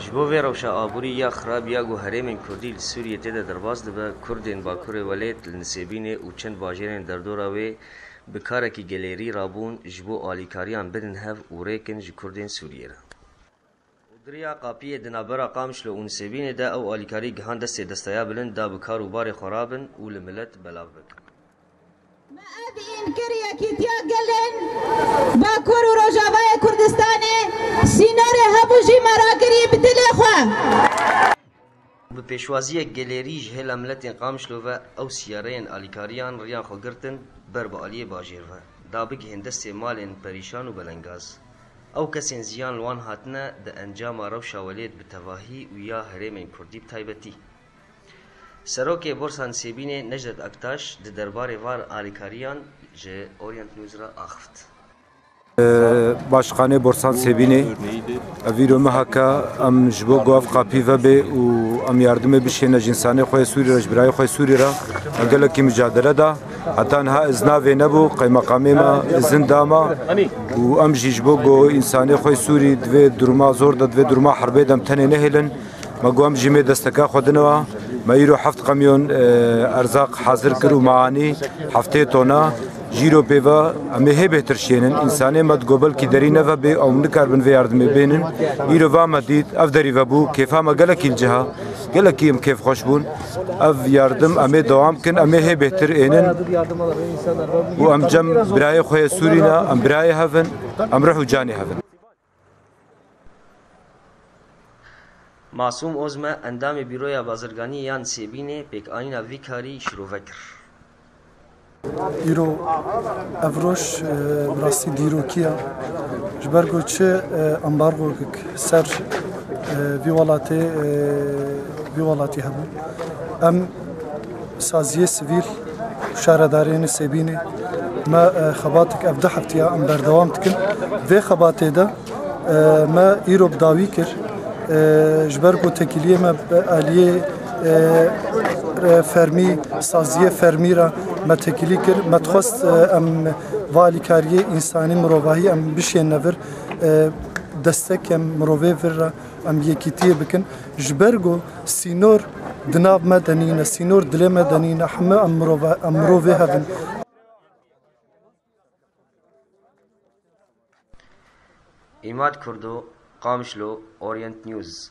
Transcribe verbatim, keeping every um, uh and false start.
Ji bo vê rewşa aborî ya xirab ya ku herêmên Kurdî li Sûriyê tê de derbas dibe, Kurdên Bakurê Welêt li Nisêbînê û çend bajêrên derdora wê bi karekî gelêrî rabûn ji bo alîkariyan bidin hev û rêkin ji Kurdên Sûriyê re. Û di riya qapiyê di navbera Qamişlo û Nisêbînê de ew alîkarî gihan destê desteya bilind da bi kar û barê xwe rabin û li milet belav bikin. Me ev înkir yekîtiya gelên Bakur û Rojavayê Kurdistanê sînorê hebû jî me rakirî bi dilê xwe. Bi pêşwaziyek gelêrî ji hêla miletên Qamişlo ve ew siyareyên alîkariyan riyan xwe girtin ber bi aliyê bajêr ve, da bigihên destê malên perîşan û belengaz. Ew kesên ziyan li wan hatine di encama rewşa welêt bi tevahî û ya herêmên Kurdî bi taybetî. Serokê Borsa Nisêbînê Necdet Aktaş di derbarê van alîkariyan ji Orient News re axift. Başkanê Borsa Nisêbînê, ev îro meheke em ji bo ku ev qapî vebe û em yardimê bişêne ji însanê xwe yê Sûrî re, ji birayê xwe yê Sûrî re, em gelekî micadele da. Heta niha izna vê nebû, qeymeqamê me izin da me û em jî ji bo ku însanê xwe yê Sûrî di vê duruma zor de, di vê duruma herbê de em tenê nehêlin. Me got em jî mê desteka xwe dine we. Me îro heft qemyon, e, erzaq hazir kir û me anî heftê tona. Ji îro pê ve em ê hê bêhtir şênin. Însanê me digot belkî derî neve bê, ew nikaribin vê yardimê bênin. Îro va me dît, ev derî vebû, kêfa me gelekî li ciha, gelekî em kêfxweş bûn. Ev yardim em ê dewam kin, em ê hê bêhtir ênin. Û em cem birayê xwe yê Sûrî ne, em birayê hev in, em ruh û canê hev in. Masûm Ozme, endamê Bîroya Bazirganiyê ya Nisêbînê, pêkanîna vî karî şirove kir. Îro ev roj, e, bi rastî dîrokî ye. Ji ber ku çi, e, ambargo ser, e, vî welatê, e, vî welatî hebû. Em saziyê sivîl û şaredariyê Nisêbînê me, e, xebatek ev du heftiya em berdewam dikin. Vê xebatê de, e, me îro bi dawî kir. E, ji ber ku tekîliyê me bi aliyê, e, e, fermî, saziyê fermî re me tekîlî kir. Me dixwest, e, em va alîkariyê însanî mirovahî em bişêne vir, e, destek em mirovê vir re em yekîtiyê bikin. Ji ber ku sînor di nav me de nîne, sînor dilê me de nîne, heme em mirova-, em mirovê hev in. Îmad Kurdo, Qamişlo, Orient News.